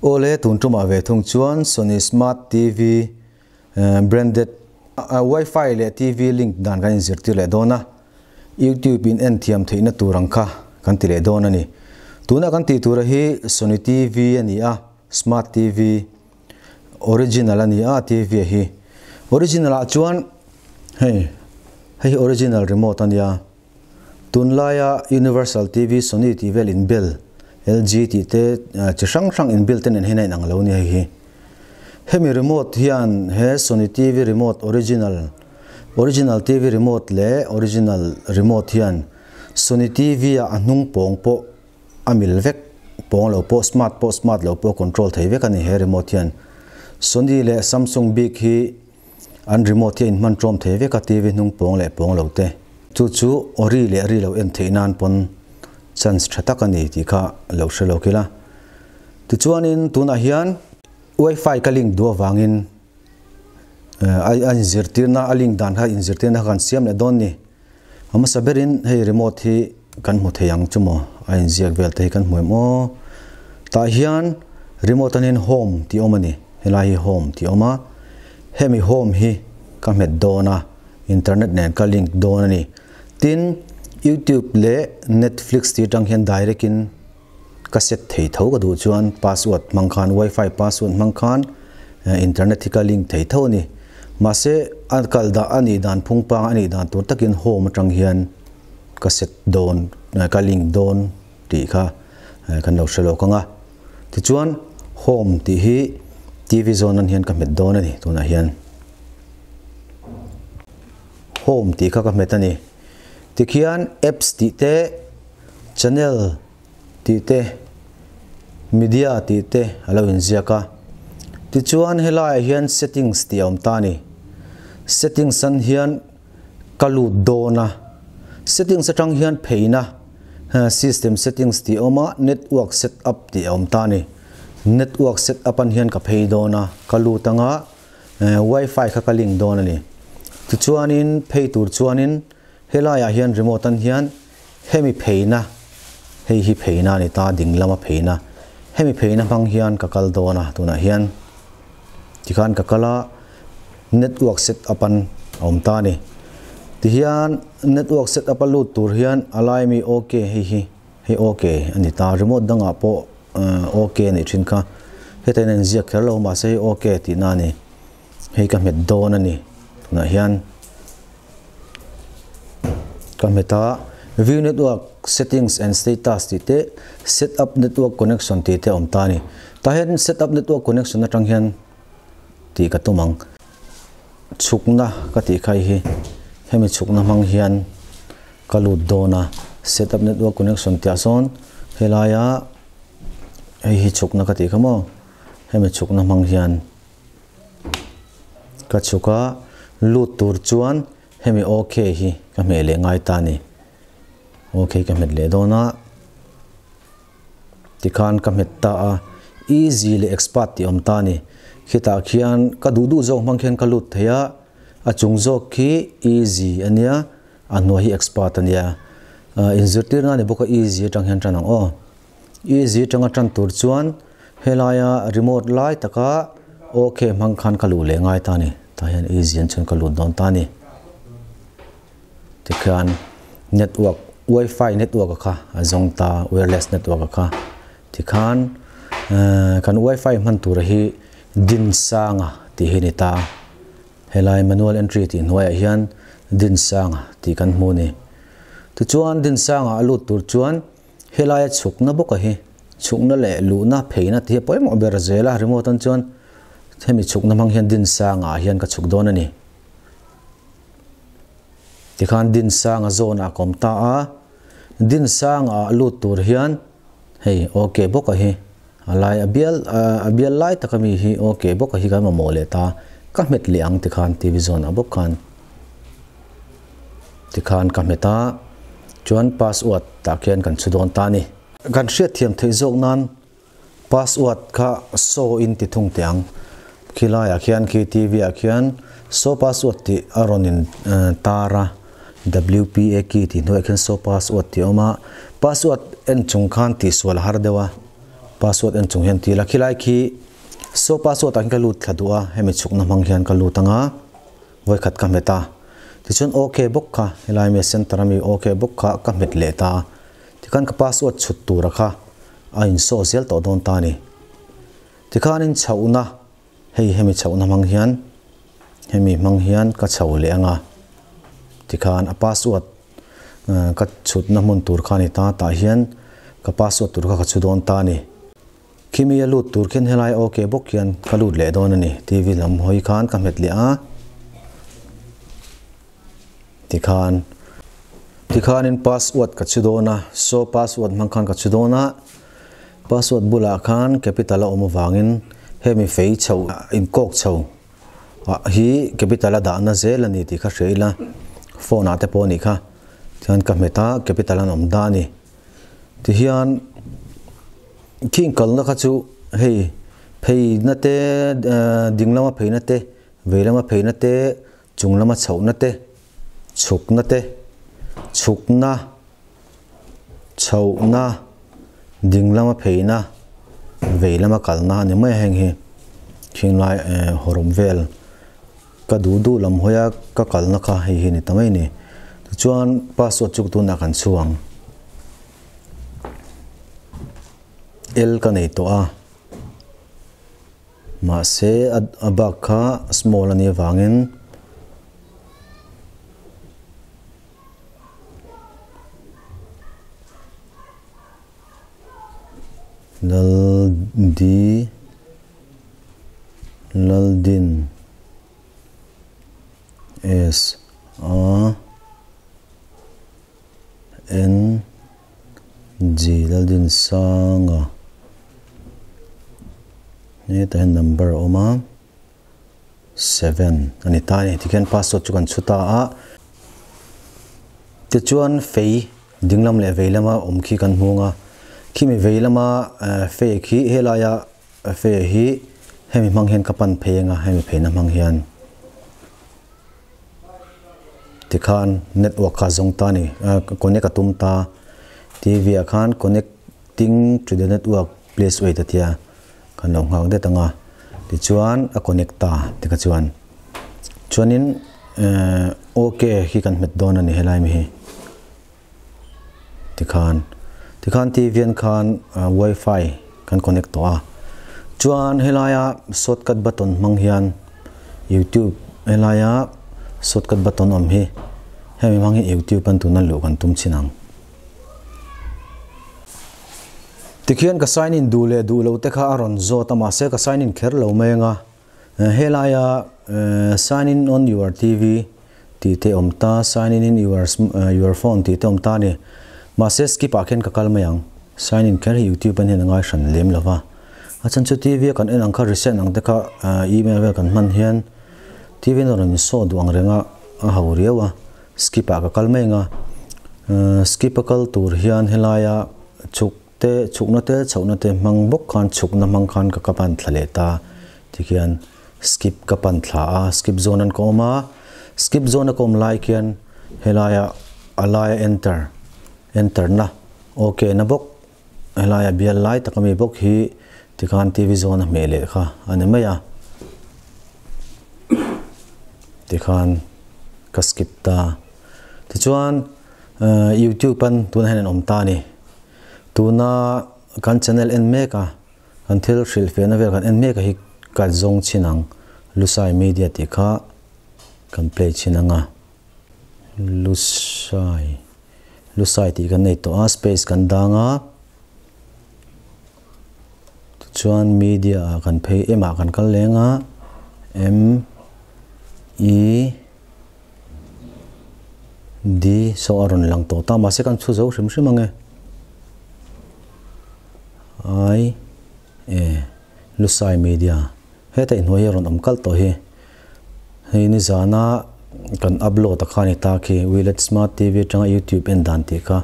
Awle tun tumah ve thung chuan Sony Smart TV branded Wi-Fi leh TV link dan kan inzirtir leh dawn a, YouTube in en thiam theihna tur ang kha kan ti leh dawn a ni. Tuna kan tih tura hi Sony TV a ni a, Smart TV original a ni a TV hi. Original ah chuan hei hei hi original remote a nia. Tunlaia Universal TV, Sony tih vel inbel, LG tih te chi hrang hrang inbel te nen hian a inang lo a ni hei hi. Hemi remote hian he Sony TV remote original, original TV remote leh original remote hian Sony TV ah a hnung pawng pawh a mil vek, pawng lo pawh smart pawh smart lo pawh control thei vek a ni he remote hian. Sony leh Samsung bik hi An remote hi a inhman ṭawm thei vek a, TV hnung pawng leh pawng lo te. Chu chu ori leh ri lo en theih nan pawn chance ṭha tak a ni tih kha lo hre lo kila. Tichuanin tunah hian Wi-Fi ka link duh avangin a inzirtirna a link dan kha inzirtirna kha kan siam leh dawn ni. A hmasa berin hei remote hi kan hmu thei ang chu maw a inziak vel te hi kan hmu em aw. Tah hian remote anin home tih awm a ni, helai hi home tih awm a, hemi home hi ka hmet dawn a, internet nen ka link dawn a ni. Tin, youtube leh netflix tih atang hian direct in ka set thei tho ka duh chuan password hmang khan wifi password hmang khan internet hi ka link thei tho a ni. Mahse a kal dah a nih dan phung pang a nih dan tur takin home atang hian ka set dawn ka link dawn tih kha kan lo hre lawk ang a. Tichuan home tih hi TV zawn an hian ka hmet dawn a ni tunah hian home tih kha ka hmet a ni. Tikhian apps tih te Channel tih te, Media tih te a lo inziak a. Tichuan helaiah hian Settings tih a awm ta a ni. Settings an hian ka lut dawn a. Settings atang hian pheina System Settings tih a awm a, Network Setup tih a awm ta a ni. Network Setup an hian ka phei dawn a, ka lut anga Wi-Fi kha ka link dawn a ni. Tichuanin phei tur chuanin Helaiah hian remote an hian hemi pheina, hei hi pheina a ni ta, ding lama pheina, hemi pheina hmang hian ka kal dawn a, tunah hian tikhan ka kal a, network set up an a awm ta a ni. Tihian network set up a lut tur hian a lai mi ok hei hi, hei ok a ni ta, remote dangah pawh ok a nih thin kha, heta in a inziak kher lo mahse hei ok tihna a ni, hei ka hmet dawn a ni tunah hian. Ka hmet a, View network settings and status tih te, Set up network connection tih te a awm ta a ni. Tah hian set up network connection atang hian tih ka tum ang. Chhukna ka tih khai hi hemi chhukna hmang hian ka lut dawn a, set up network connection tih ah sawn helaia hei hi chhukna ka tih kha maw, hemi chhukna hmang hian. Ka chhuk a, lut tur chuan hemi OK hi ka hmeh leh ngai ta a ni. OK ka hmet leh dawn a, tikhan ka hmet ta a, easy leh expert tih a awm ta a ni. Khitah khian ka duh duh zawk hmang khian ka lut thei a, a chung zawk khi easy a nia, a hnuai hi expert a nia. Inzirtirna a ni bawk a, easy atang hian tan ang aw. Easy atanga tan tur chuan helaia remote lai taka OK hmang khan ka luh leh ngai ta a ni. Tah hian easy an chuan ka lut dawn ta a ni. Tikhian network wifi network a kha a zawng ta wireless network a kha. Tikhan kan wifi hman tur hi Dinsanga tih hi a ni ta. Helai manual entry tih hnuaiah hian Dinsanga tih kan hmu a ni. Tichuan Dinsanga a lut tur chuan Helaia chhukna bawk a hi, chhukna leh luhna pheina tih hi a pawimawh ber zel a, remote an chuan hemi chhukna hmang hian Dinsanga ah hian ka chhuk dawn a ni. Tikhan Dinsanga zawn ah ka awm ta a, Dinsanga ah lut tur hian hei ok bawk a hi, a lai a bial a bial lai taka mi hi ok bawk a hi kan mamawh leh ta, ka hmet leh ang tikhan TV zawn ah bawk khan. Tikhan ka hmet a, chuan password tah khian kan chhu dawn ta a ni. Kan hriatthiam theih zawk nan password kha saw in ti thung teh ang. Khi laiah khian khi TV ah khian saw password tih a rawn in tar a, WPA key tih hnuaiah khian saw password tih a awm a. Password en chung khan tihsual a har deuh a. Password en chung hian ti ila khilai khi saw password ah khian ka lut thla duh a hemi chhukna hmang hian ka lut anga vawikhat ka hmet a tichuan ok bawk kha helai mi center ami ok bawk kha ka hmet leh ta tikhan ka password chhut tura kha a insaw zel tawh dawn ta a ni tikhanin chhohna hei hemi chhohna hmang hian hemi hmang hian ka chho leh anga tikhan a password Ka chhutna hmun tur kha a ni ta, tah hian ka password tur kha ka chhu dawn ta a ni. Khimi a lut tur khian helai ok bawk hian ka lut leh dawn a ni. TV lam hawi khan ka hmet leh a, tikhan tikhanin password ka chhu dawn a, saw password hmang khan ka chhu dawn a, password bulah khan capital a awm avangin hemi fei chho inkawk chho Ah hi capital a dahna zel a ni tih kha hria ila phone ah te pawh a nih kha tihian ka hmet a capital an awm da a ni tihian khing kalna kha chu hei phei na te ding lama phei na te vei lama phei na te chung lama chhoh na te chhuk na te chhuk na chhoh na ding lama phei na vei lama kalna a ni mai a heng hi khinglai eh hawrawp vel ka duh duh lam hawi a ka kalna kha hei hi a ni ta mai a ni tichuan password chu tunah kan chhuang L ka nei tawh a mahse a bak kha small a nih avangin. Lal di Lal din S A N G Lal din sanga hetah hian number a awm a 7 a ni ta a ni tikhian password chu kan chhu ta a tichuan fei dinglam leh vei lama awm khi kan hmung a khimi vei lama fei khi helaia fei hi hemi hmang hian ka pan phei anga hemi pheina hmang hian tikhan network kha zawng ta a ni connect a tum ta T_V ah khan connecting to the network please wait a tia. Kan lo nghak det anga tichuan a connect ta tikha chuan chuanin eh ok hi kan hmet dawn a ni helai mi hi tikhan tikhan T_V an khan wifi kan connect tawh a chuan helaia shortcut button hmang hian youtube helaia shortcut button awm hi hemi hmang hi youtube an tuna luh kan tum chin ang. Tikhian ka sign in duh leh duh lo te kha a rawn zawt a mahse ka sign in kher lo mai anga helaia sign in on your TV tih te awm ta sign in in your your phone tih te awm ta a ni mahse skip ah khian ka kal mai ang sign in kher hi youtube an hian a ngai hran lem lo va a chhan chu TV a kan en ang kha recent ang te kha email vel kan hman hian TV in a rawn in show duh ang reng a a ho riau a skip ah ka kal mai anga skip a kal tur hian helaia chhuk te chhukna te chhohna te hmang bawk khan chhukna hmang khan ka ka pan thla leh ta tikhian skip ka pan thla a skip zawn an ka awm a skip zawn a ka awm lai khian helaia a laia enter enter na ok na bawk helaia bial lai tak ami bawk hi tikhan T_V zawn a hmeh leh kha a ni mai a tikhan ka skip ta tichuan youtube an tunah hian an awm ta a ni. Tuna kan channel en mek a, kan thil hrilhfiahna vel kan en mek a hi ka zawng chhin ang, Lusai Media tih kha kan play chhin ang a, Lusai, Lusai tih kan nei tawh a, space kan dang a, tichuan media ah kan phei M ah kan kal leng a, M E. Di saw a rawn lang tawh ta mahse kan chhu zo hrim hrim ang e. I e Lusai Media heta inhnuai hi a rawn awm kalh tawh hi. Hei nizana kan upload a kha a ni ta khi Willett Smart TV atanga YouTube en dan tih kha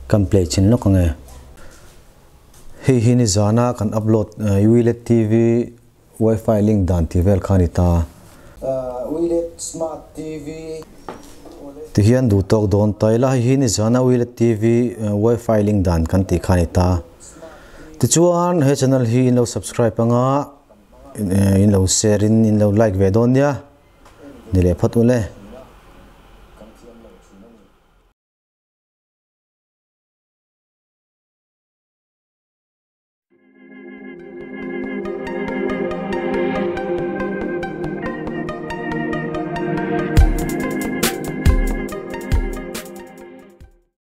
kan play chhin lawk ang e. Hei hi nizana kan upload Willett TV Wifi link dan tih vel kha a ni ta. Willett Smart TV. Ti hian duh tawk dawn ta ila, hei hi nizana Willett TV Wifi link dan kan tih kha a ni ta. Tichuan he channel hi in lo subscribe anga, in lo share in, in lo like ve dawn nia. Ni leh phawt ule.